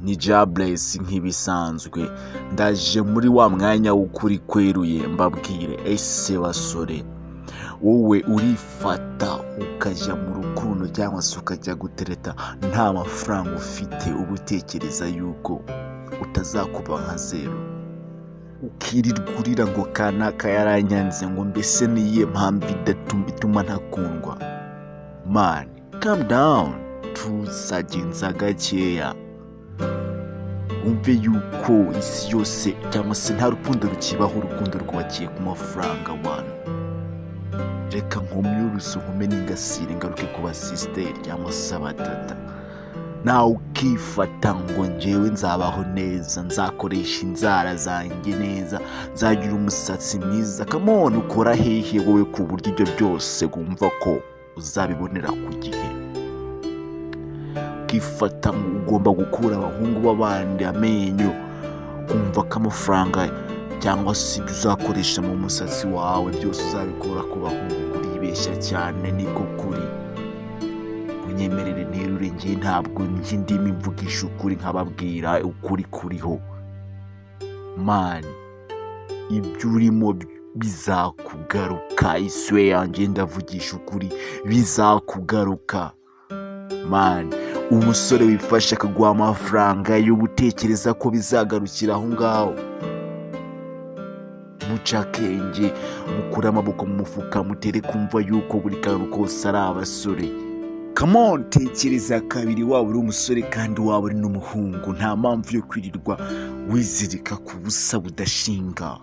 Ni Jabless nk'ibisanzwe, ndaje muri wa mwanya w'ukuri kweruye mbabwire. Ese basore, wowe urifata ukajya mu rukundo cyangwa se ukajya gutereta nta mafaranga ufite, uba utekereza yuko utazakuba nka zeru, ukirirwa urira ngo kanaka yaranyanze, ngo mbese niyihe mpamvu ituma ntakundwa? Man, calm down, tuzagenza gakeya, wumve yuko isi yose cyangwa se nta rukundo rukibaho, urukundo rwubakiye ku mafaranga. Wantu, reka nkomye urusu, nkume n'ingasire, ngaruke ku basisiteri cyangwa se abatata. Nawe ukifata ngo njyewe nzabaho neza, nzakoresha inzara zanjye neza, nzagira umusatsi mwiza. Come on, ukora hehe wowe ku buryo ibyo byose wumva ko uzabibonera ku gihe? Ukifata ngo ugomba gukura abahungu b'abandi amenyo, kumva ko amafaranga cyangwa se ibyo uzakoresha mu musatsi wawe byose uzabikura ku bahungu, uribeshya cyane. Niko kuri, unyemerere nterure, njye ntabwo njye ndimi mvugisha ukuri, nkababwira ukuri kuriho. Man, ibyo urimo bizakugaruka. Iswe yanjye, ndavugisha ukuri, bizakugaruka. Man, umusore wifashe akaguha amafaranga y'ubutekereza ko bizagarukira aho ngaho? Muce akenge, mukure amaboko mu mufuka, mutere kumva yuko buri kantu kose ari abasore. Come on, tekereza kabiri. Waba uri umusore kandi waba uri n'umuhungu, nta mpamvu yo kwirirwa wizirika ku busa budashinga.